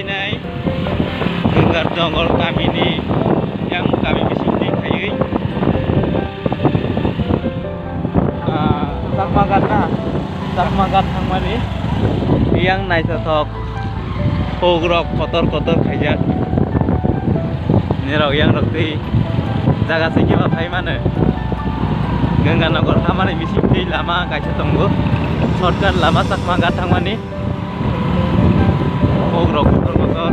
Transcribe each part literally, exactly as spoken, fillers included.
Nai Gwngar Dongor kamini yang kami bisingtwi phaiwi, ah, Chakma Ghat na, Chakma Ghat thangmani yang naithothok hugrok kotor kotor khaijak. Nirok yang rok twi jaga se kiba phai mano. Ganganagar hamani bisingtwi lama kaisa tongo, shortcut lama Chakma Ghat thangmani. Hugrok kotor kotor.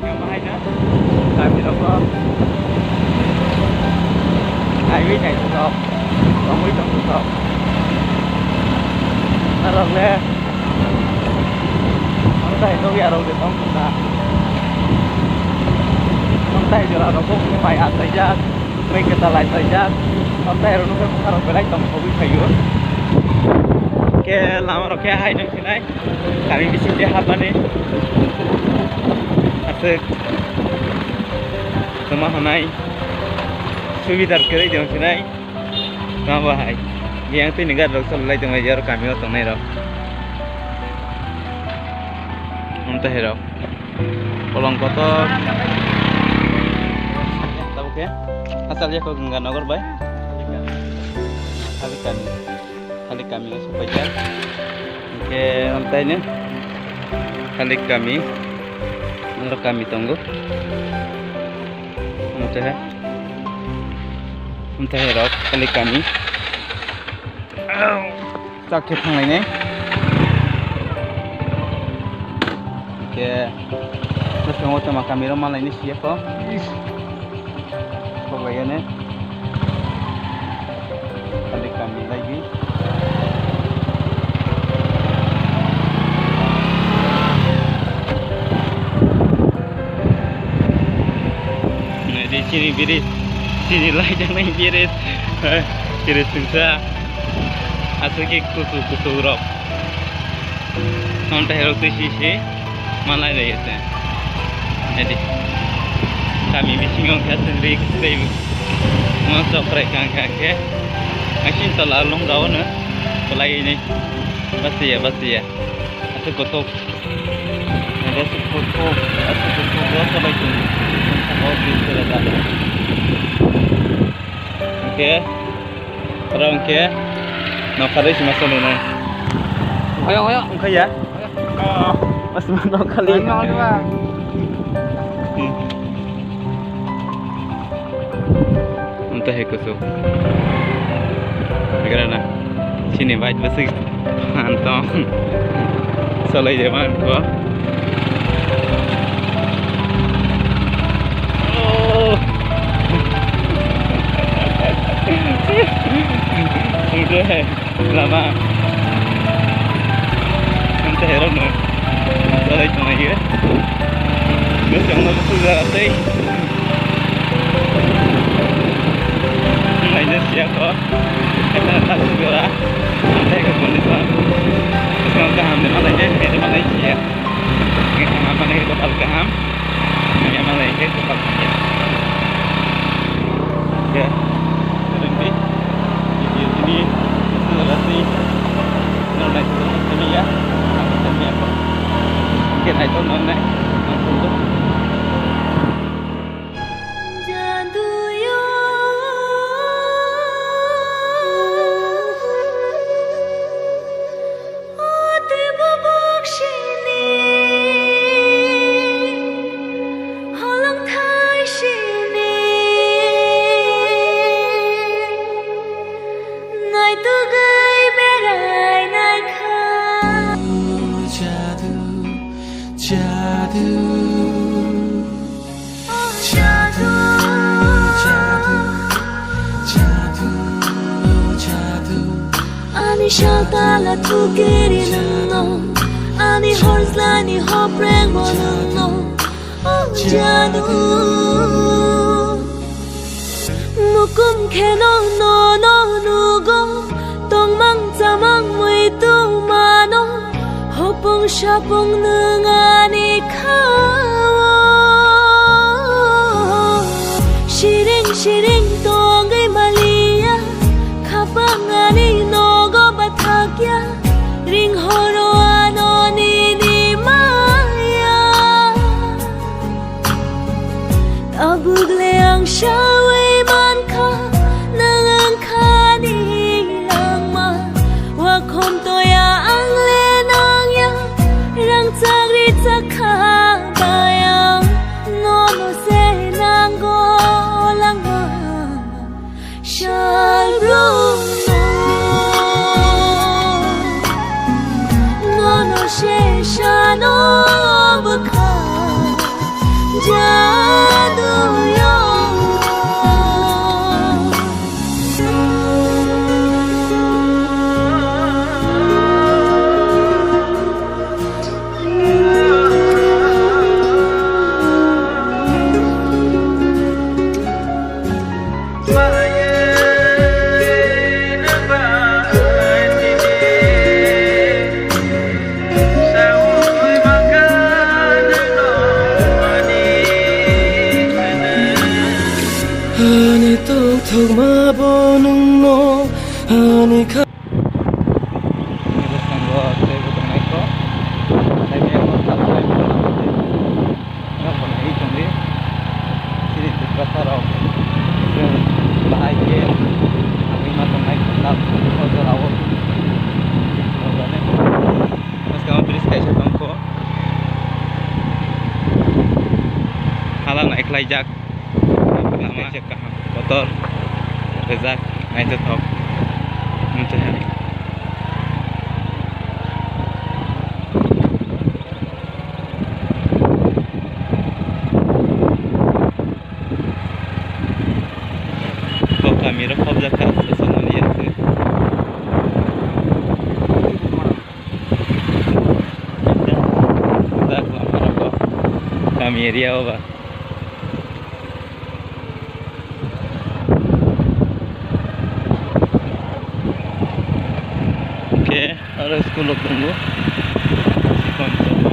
Yang bahai na kami rok bo naiwi naithothok, tongwi tongthok. Narok le Montai nukya rok de tong khna. Montai jora rok kok ni bai achaijak, tei kwtal achaijak. Montai rok nukhe bwkha rok belai tong thogwi phaio. Khe lama rok khe hai nang sinai. Kami bising de hapmani. Aswk. Tama hanai. Subidar kwrwi de sinai. Tamo bahai. Yang twi ni gari rok cholai tongmani, aro kami o tongnai rok. Amtwi hai rok. Bolong kotor. Tabuk khe. Asal ya kok Ganga Nagar bai. Khali kami. Khali kami o supaijak. Hingke amtwi ni. Khali kami. Noro kami tongo. Amtwi hai. Amtwi hai rok khali kami. Chak khe thanglainai. Hingke bwskango tongma kami rok manlainai siya kho. Kok lainai. Khali kami laigi. Nai di chini biri, chini lai janai biri, biri sungsa. Aswk khe kusu kusu rok. Amtwi hai rok twi si si malai lai ese. Edi. Kami bisingo khe aswk rik tei mo chokrai kang kha khe. Asin tola lung rao no. Palai ni. Basiya, basiya. Aswk kusu. Ede aswk kusu, aswk kusu rok palai tong. Saka o bil sera da. Hingke. Oro hingke nokha rwi sima choli nai. Oyo, oyo. Wngkha ya? Oyo. Mas ma nokha li. Ano, ano ba? Hmm. Unta he kusu. Gara na. Sini bike basi. Anto. Solai de man ko. Oh. Udah, lama. Nanti herok no. Solai tong lagi. Bus yang mau sudah tei. Lainnya siap kok. Kita tak segera. Nanti ke pun itu. Sekarang kaham dengan lainnya, kita mana siap. Hingke kaham manai khe kwtal kaham, hamya manai khe kwtal hamya. Hingke, ringdi, video ini, selasih, nonai selasih ya, aku tanya apa? Hingke naito nonai, nonai. Jaduyo. O tei bubuk sini holong thai sini naitugwi berai naikha. Jadu, jadu. Jadu, jadu, jadu, jadu. Ani sal tala thukiri nwngno, ani hor jlani hoprengbo nwngno, o jadu. Mukum kheno nono nugo, tongmang chamang muitu mano. Hopung sapung nwng ani khao. Siring siring tongwi maliya. Khapang ani nogo bathakya. Ring horo ano nini maya. Kha bayang nono se nango langma sharung nono se shano bwkha jadu yo. Ani tok thokma bo nwngno ani kha- Ni bwskango teibo tongnai kho. Tei biyangno tabuk lai mano. Nok bo naiwi tongdi. Chini Tiprasa rok. Chwng bahai khe nangwi ma tongnai kho tabuk o jorao. Bwskango bridge kaisa tongkho. Hala naikhlaijak. Lama kaham, kotor, rejak, naithothok, muchung hai. Kok kami rok khobjak kha, bwswk manliya se. Dak lama rok kami area o ba. Hwnkhe aro school rok tongo. Sikon tongma.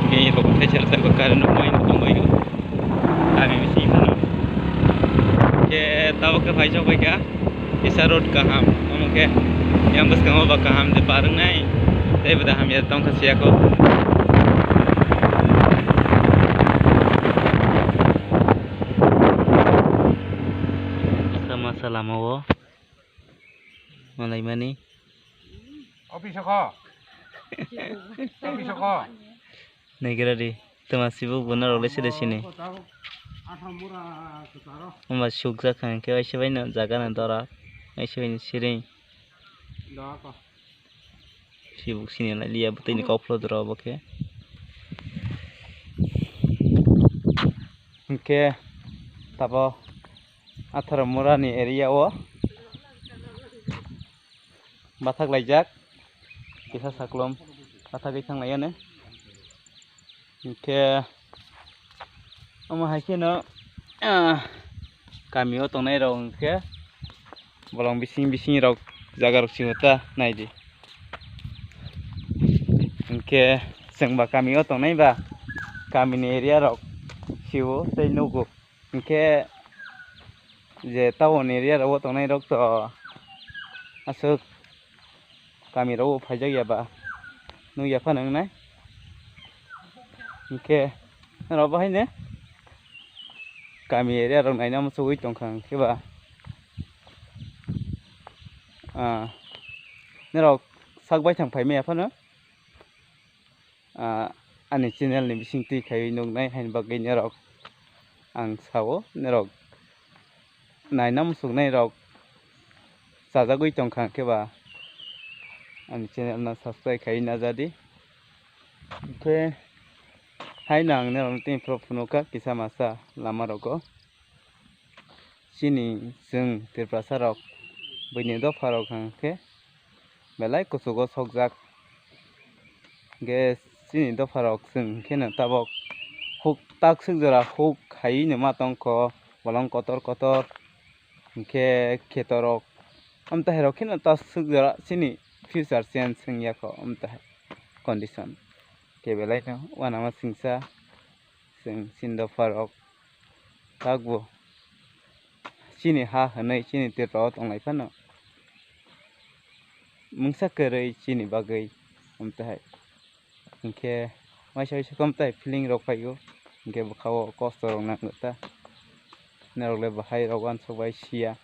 Bini rok tei sara sara current rok mai tongbaio. Kami bisingo phano. Khe tabuk khe phai sok bai kha. Kisa road kaham, omo khe yang bwskango ba kaham de barwngnai, tei bo da hamya tongkha siya kho. Masa masa lama o malaimani. Office o kho. Office o kho. Naigra di, tama sibuk bo norok le side sini. Wngba sukjak kha hwnkhe waisa bai no jaga no dora, waisa bai no siring. Sibuk sini lai liya bwtwi ni kokpholo dora obo khe. Hwnkhe tabuk Atharmura ni area o bathak laijak, kisa saklom bathagwi thang lai anw. Hwnkhe omo hai kheno, ah, kami o tongnai rok hwnkhe bolong bising bising rok jaga rok simo ta naidi. Hwnkhe chwng ba kami o tongnai ba kami ni area rok sio tei nugo. Hwnkhe je town area rogo tongnai rok to aswk kami rogo phaijak ya ba nukya phano wngnai. Hwnkhe norok bo haino kami area rok naina muchugwi tongkha hwnkhe ba, ah, norok sak baithang phaimaya phano. Ah, ani channel ni bising twi khaiwi nuknai haini bagwi norok ang sao, norok naina muchungnai rok chajagwi tongkha hwnkhe ba ani channel no subscribe khaiwi najadi. Hwnkhe haino ang norokno tini phuru phunukha kisa masa lama rogo. Chini chwng Tiprasa rok buini dopha rok hwnkhe belai kuchugo sokjak. Hwnkhe chini dopha rok chwng kheno tabuk huk takswk jora huk khaiwi no ma tongkho bolong kotor kotor. Hwnkhe kheto rok amtahai rok kheno takswk jora chini future change wngya kho amtahai condition. Khe belai no uanama singsa chwng chini dopha rok. Takbo chini ha hwnwi chini tirao tonglai phano mungsa kwrwi chini bagwi amtahai. Hinkhe waisa waisa khe amtahai feeling rok phaigo, hinkhe bwkhao kosto rok nango ta. Norok le bahai rok uansuk bai siya.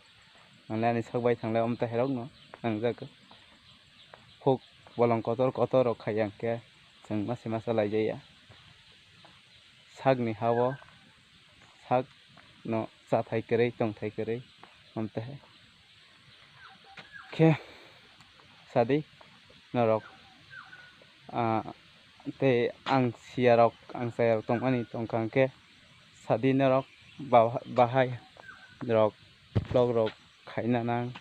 Ang le ani sak bai thang le omo tei hai rok no nangjak. Huk bolong kotor kotor rok khai ya hwnkhe chwng masa masa lai jaya. Sakni ha-o sak no chathai kwrwi tongthai kwrwi omo tei hai. Khe sadi norok, ah, tei ang siya rok, ang chaya rok tongmani tongkha hwnkhe sadi norok ba-, bahai rok, vlog rok khaina nang,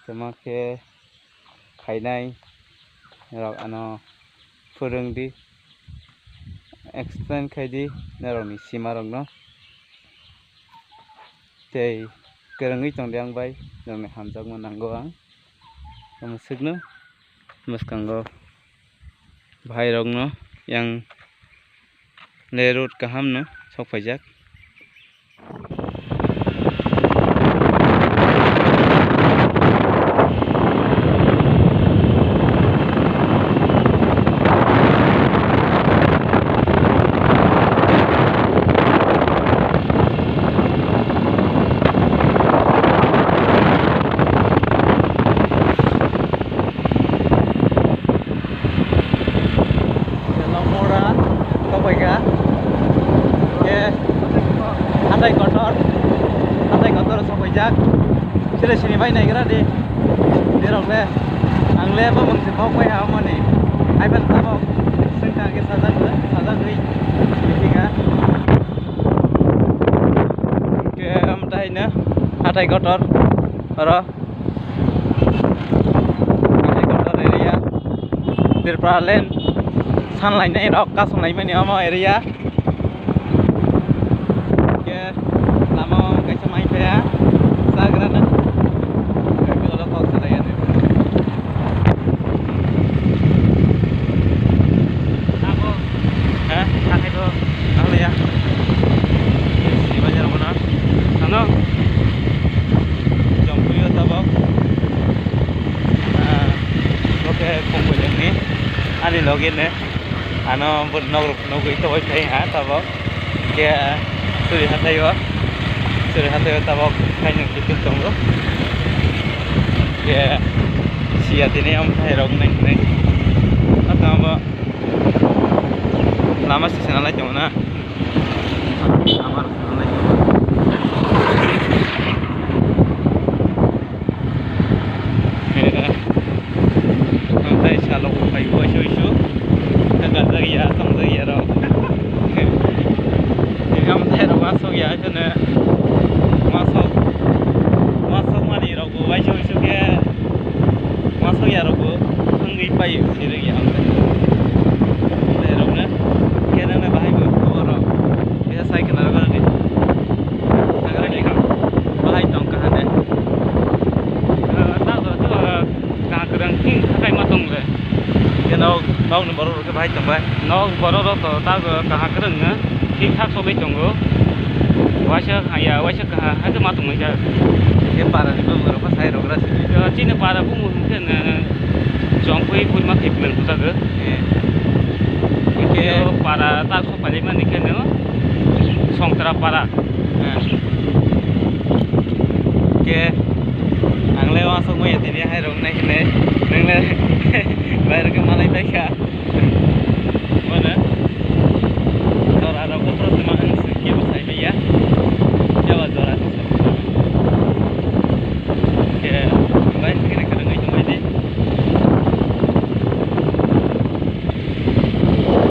tamo khe khainai rok ano phwrwng di, explain khai di norokni sima rokno. Tei kwrwngwi tong di ang bai, norokni hamjakma nango ang. Tamo swkno mwskango bahai rokno yang le road kaham no sok phaijak. Longmora sokphaikha. Khe hathai kotor, hathai kotor sokphaijak. Sile sini bai naigra di. Dirok le, ang le bo mungsi kok bai ha mani. Hai phan tamo swngkha khe sajak le, sajak ri. Bisi kha. Khe amtai na hathai kotor oro. Hathai kotor area, Tripura land sanlainai rok kasonglai mani omo area. Khe lama o kaisa mai phaiya chagrana. Khe olo kok salai ya. Abo, ha, hathai bo nangliya. Sini bajar mana? Ano? Jompuyo tabok. Ah, oke, Komboijakni. Ani logi ne. Ano bo nok, nogwi toboi thai ha tabok. Khe suri hathai o, suri hathai o tabok kainwi kiphil tongo. Khe siya tini omo thai rok nai hinwi. Lama se sena lai tongo na. Lama rok sena lai tongo. Tei salok bo phai uaisa uisu. Gajak ya, tongjak ya rok. Tei omo tei rok asok ya, asokno. Masok, masok mani rok bo uaisa uisu khe. Masok ya rok bo wngwi pai sirwi ya. Tei rok no. Khe nang bahai bo khobor rok. Khe sai khna rok ni. Bahai tong kaha de. Kaha kwrwng hing thakai ma tong le. Khe nok, nokni borok rok khe bahai tong bai. Nok borok rok to ta kaha kwrwng no thik thak sogwi tongo. Waisa haya, waisa kaha hai khe ma tong lai jak. Khe para ni bumung rok sai rok ra sini. Chini para bumung hwn khe no Jongpui Purima Khepler bujago. Khe para ta sok phaimani khe no Songtra para. Khe ang le uansuk maya tini hai rok nai hinwi, nwng le